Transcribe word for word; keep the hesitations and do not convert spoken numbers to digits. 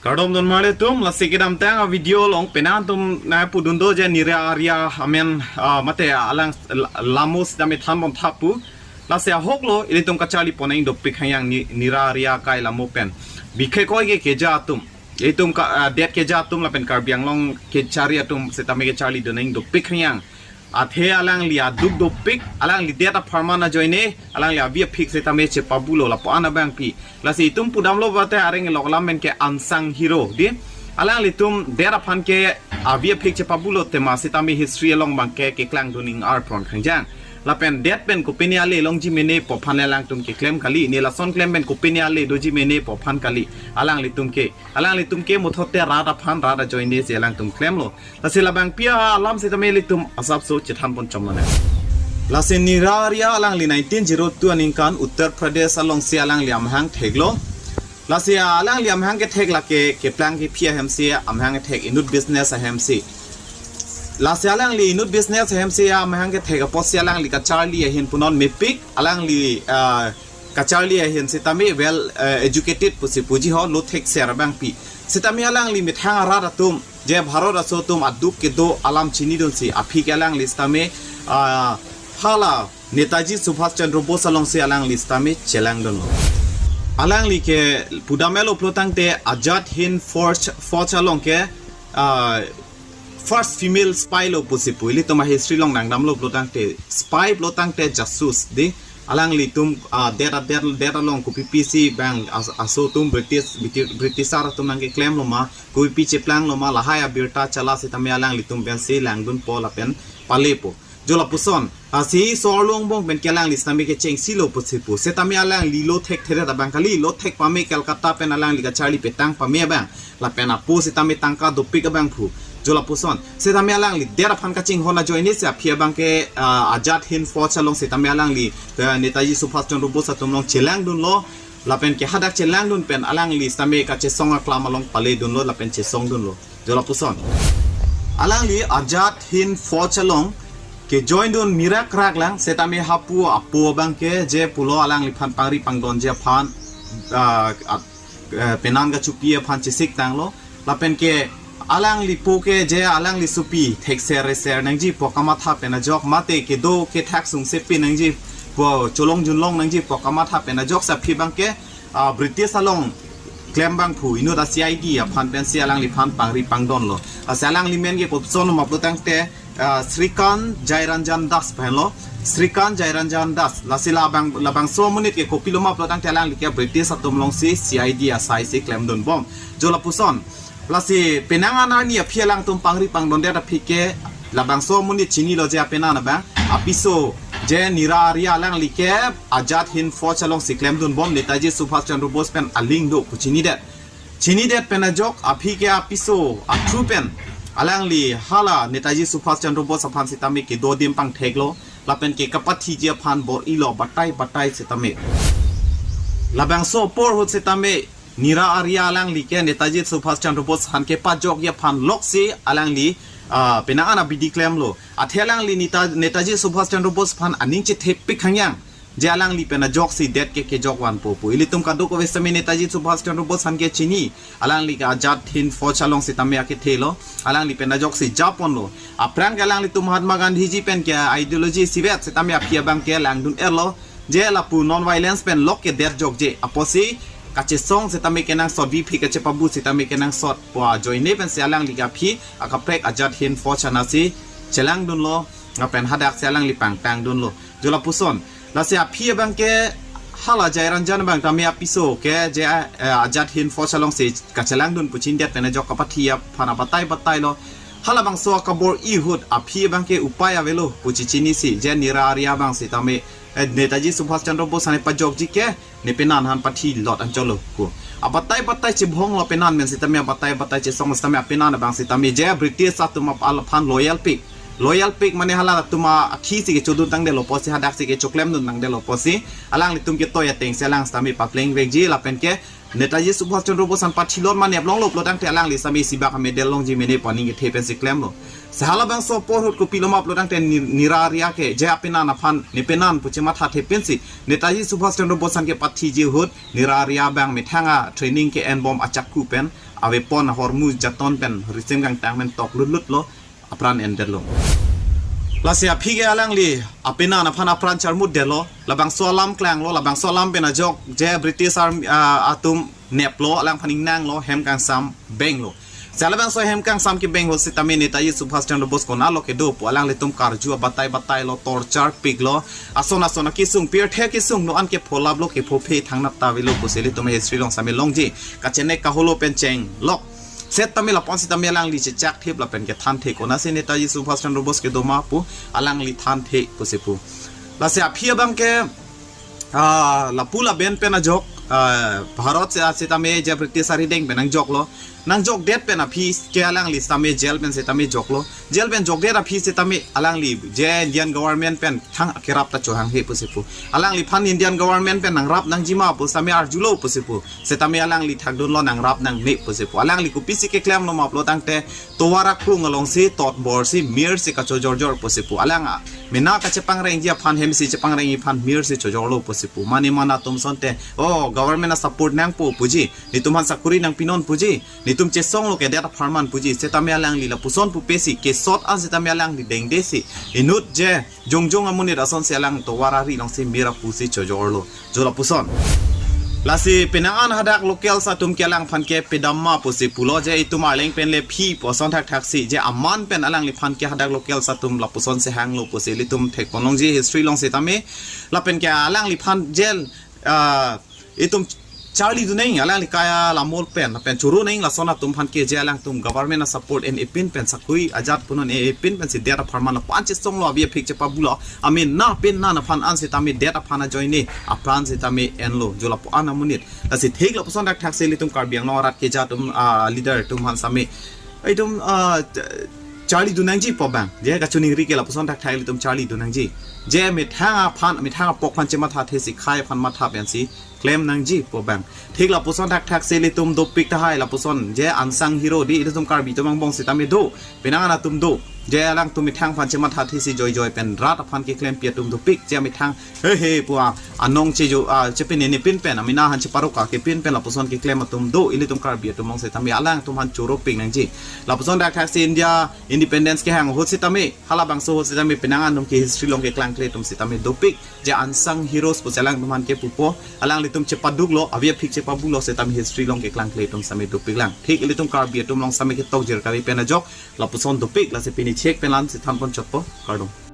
Kardom don marli atum, lasi kedamtang a video along penang atum nangpudun do je Nira Arya amen, ah, mate alang la-, lamo sitame thanbom tha pu. Lasi ahok lo ilitum kacharli pon nangji dopik hangyang ni-, Nira Arya kai lamo pen. Bikhe koi ke keja atum. Ilitum ka, ah, det keja atum lapen Karbi Anglong kechari atum sitame kacharli dun nangji dopik hangyang. Athe alangli aduk dopik, alangli det apharman ajoine, alangli avi aphik sitame chepabulo lapu-an abangpi. Lasi itum pudamlo bate areng lok lam pen ke unsung hero di. Alanglitum det aphan ke avi aphik chepabulo tema sitame history along abang ke keklang dun ning arpron khangjang. Lapen det pen kopine ale longji mene pu aphan alangtum keklem kali, ne lason klem pen kopine ale doji mene pu aphan kali. Alanglitum ke, alanglitum ke muthote rat aphan rat ajoine si alangtum klemlo. Lasi labangpi alam sitame ilitum asapso chethan pon chom nang. Lasi Nira Arya alangli nineteen zero two aningkan Uttar Pradesh alongsi alangli amahang theklo. Lasi alangli amahang kethek lake keplang kephi ahemsi amahang kethek, inut business ahemsi. Lasi alangli inut business ahemsi amahang kethek apotsi alangli kacharli ahin punon mepik, alangli, ah, kacharli ahin sitame well, eh, educated pusi puji ho, lo thekser abangpi. Sitame alangli methang arat atum, je Bharat aso atum aduk kedo alam chinidunsi aphi ke alangli sitame, ah, hala Netaji Subhash Chandra Bose alongsi alangli sitame chelang dunlo. Alangli ke pudamelo pulo tangte Azad Hind Fauj, Fauj along ke, ah, first female spy lo pusi pu. Ilitum a history along nangdamlo pulo tangte spy pulo tangte jasus di. Alanglitum, ah, det, det, det along kopipi si bang as-, aso atum British, British, British arat atum nangkeklemlo ma, kopipi cheplanglo ma, lahai abirta chala sitame alanglitum pensi langdun po lapen palepo. Jo lapuson, ah, si so arlo angbong pen ke alangli sitame kechengsi lo pusi pu. Sitame alangli lo thekthedet abang kali, lo thek pame Calcutta pen alangli kacharli petang pame abang. Lapen apo sitame tangka dopik abang phu. Jo lapuson, sitame alangli det aphan kachinghon ajoine si aphi abang ke, ah, Azad Hind Fauj along sitame alangli, eh, Netaji Subhash Chandra Bose atum along chelang dunlo. Lapen ke hadak chelang dun pen alangli sitame kachesong aklam along pale dunlo lapen chesong dunlo. Jo lapuson, alangli Azad Hind Fauj along ke join dun mirak rak lang, sitame hapu apo abang ke je pulo alangliphan pangri pangdonji aphan, ah, ah, eh, penan kachopi aphan chesik tanglo. Lapen ke alangli po ke je alangli sopi thekser reser nangji pu kamatha pen ajok, mate kedo kethak sungse pi nangji pu, cholong junlong nangji pu kamatha pen ajok si aphi abang ke, ah, British along klem abang phu, inut a C I D aphan pensi alangliphan pangri pangdonlo. Lasi alangli men ke kopuson ma pulo tangte, ah, Srikant Jairanjan Das pu henlo. Srikant Jairanjan Das. Lasi labang, labangso amonit ke kopilo ma pulo tangte alangli ke British atum alongsi C I D asai si klemdunbom. Jo lapuson, lasi penang an arni aphi alangtum pangri pangdondet aphi ke labangso amonit chinilo je apenan abang. Apiso je Nira Arya alangli ke Azad Hind Fauj alongsi klemdunbom, Netaji Subhash Chandra Bose pen a-link do pu chinidet. Chinidet pen ajok aphi ke apiso a-through pen alangli hala Netaji Subhash Chandra Bose aphan sitame kedo adim pangtheklo, lapen ke kapathiji aphan bor-ilo batai batai sitame. Labangso apor ahut sitame Nira Arya alangli ke Netaji Subhash Chandra Bose aphan kepajokji aphan loksi alangli, ah, penang an abidi klemlo. Athe alangli Neta-, Netaji Subhash Chandra Bose aphan aning chethepik hangyang, je alangli pen ajoksi det ke kejok vanpo pu. Ilitum kadokave sitame Netaji Subhash Chandra Bose aphan ke chini. Alangli ke Azad Hind Fauj along sitame akethelo. Alangli pen ajoksi japonlo. Aphrang ke alanglitum Mahatma Gandhiji pen ke ideology isivet sitame aphi abang ke langdun-etlo. Je lapu non-violence pen lok ke derjokje apotsi kachesong sitame kenangsot, vi phi kachepabu sitame kenangsot pu ajoine pensi alangli ke aphi akaprek Azad Hind Fauj anatsi chelangdunlo, lapen hadaksi alangli pangtangdunlo. Jo lapuson, lasi aphi abang ke hala Jairanjan abang tame apiso ke je, eh, Azad Hind Fauj alongsi kachelangdun pu chindet pen ajok kapathi aphan abatai batailo. Halabangso akabor-i ahut aphi abang ke upai avelo pu chichinisi je Nira Arya abang sitame, eh, Netaji Subhash Chandra Bose aphan pajokji ke ne penan aphan pathi lot anchotlo pu. Abatai batai chibhonglo penan pen sitame, abatai batai chesong sitame apenan abang sitame je British atum ap-, aphan loyal pik. Loyal pik mane halatum akhisi kechodun tangdetlo apotsi, hadaksi kechoklemdun tangdetlo apotsi alanglitum ketoi atengsi alang sitame paplengvekji lapen ke Netaji Subhash Chandra Bose an pathilon ma nep longlo pulotangte alangli sitame isi bak amedal longji mene pu aning kethe pensi klemlo. Lasi halabangso apor ahut kopiloma pulotangte ni-, nira ria ke je apenan aphan, ne penan pu chemathathe pensi Netaji Subhash Chandra Bose an kepathiji ahut nira ria abang methang a training ke-enbom achakku pen, a weapon ahormu jaton pen risim kangtang pen tok lutlut lo, apran endetlo. Lasi aphi ke alangli apenan aphan apran charmut detlo, labangso alam klanglo, labangso alam pen ajok je British Army, ah, atum neplo, alangphan ingnanglo, hem kangsam benglo. Lasi halabangso hem kangsam kebeng ahut sitame Netaji Subhash Chandra Bose konatlo kedo pu alanglitum karju abatai batailo, torture piklo, ason ason akesung, pirthe kesung no an kepholaplo, kephophe thangnat ta avelo pusi ilitum history along sitame longji, kachenek kaholo pen chenglok. Setame lapu-an sitame alangli chechak thip lapen kethan thek, konatsi Netaji Subhash Chandra Bose kedo ma pu alangli than thek pusi pu. Lasi aphi abang ke, ah, lapu laben pen ajok, ah, Bharat si, ah, sitame je British arideng pen nangjoklo. Nangjokdet pen aphi ke alangli sitame jail pen sitame joklo. Jail pen jokdet aphi sitame alangli je Indian government pen thang kerap ta chohanghe pusi pu. Alangliphan Indian government pen nangrap nangji ma pu sitame arjulo pusi pu. Sitame alangli thakdunlo nangrap nangne pusi pu. Alangli kopisi keklemlo ma pulotangte tovar akung alongsi totbor si mir si kachojorjor pusi pu. Alang amena kachepangrengji aphan, hem si chepangrengji aphan mir si chojorlo pusi pu. Mane mane atum asonte, "Oh, government a-support nangpo puji, netum aphan sakuri nangpinon puji, netum chesonglo ke det apharman puji." Sitame alangli lapuson pupe si kesot an sitame alangli dengde si inut je jongjong amonit asonsi alang tovar ari alongsi mir apu si chojorlo. Jo lapuson. Lasi penang an hadak locals atum ke alangphan ke pedam ma pusi pulo, je itum arleng pen le phi pu ason thakthak si, je aman pen alangliphan ke hadak locals atum lapuson si hanglo pusi ilitum thekpon longji history along sitame. Lapen ke alangliphan jail, ah, itum charli dun nang, alangli kaya lamol pen, pen choro nang, lason atum aphan ke je alangtum government a-support en-e pin pen sakuri ajat punon en-e pin pensi det apharman lapu-an chesonglo, avi aphik chepabulo, amena penan aphan an sitame det aphan ajoine apran sitame enlo, jo lapu-an amonit. Lasi thik lapuson thakthak si ilitum Karbi Anglong arat keja atum, ah, leader atum aphan sitame itum, ah, ch-, charli dun nangji pu abang. Je kachiningri ke lapuson thakthak ilitum charli dun nangji. Je methang aphan, methang apok aphan chemathathe si khei aphan matha pensi klem nangji pu abang. Thik lapuson thakthak si ilitum dopik tahai lapuson. Je unsung hero dei ilitum Karbi atum angbong sitame do. Penang an atum do. Je alangtum methang aphan chemathathe si joijoi pen rat aphan keklempi atum dopik. Je methang he he pu a, anong chejo, ah, chepinene pin pen, amena aphan cheparok akepin pen lapuson keklem atum do, ilitum Karbi atum along sitame alangtum aphan choropik nangji. Lapuson thakthak si India independence kehang ahut sitame, halabangso ahut sitame penang an atum ke history along keklangkle atum sitame dopik. Je unsung heroes pusi alangtum aphan kepupo, alanglitum chepaduklo, avi aphik chepabulo sitame history along keklangkle atum sitame dopik lang. Thik ilitum Karbi atum along sitame ketok jirkari pen ajok lapuson dopik, lasi pini chek pen la-an si thanpon chotpo, kardom.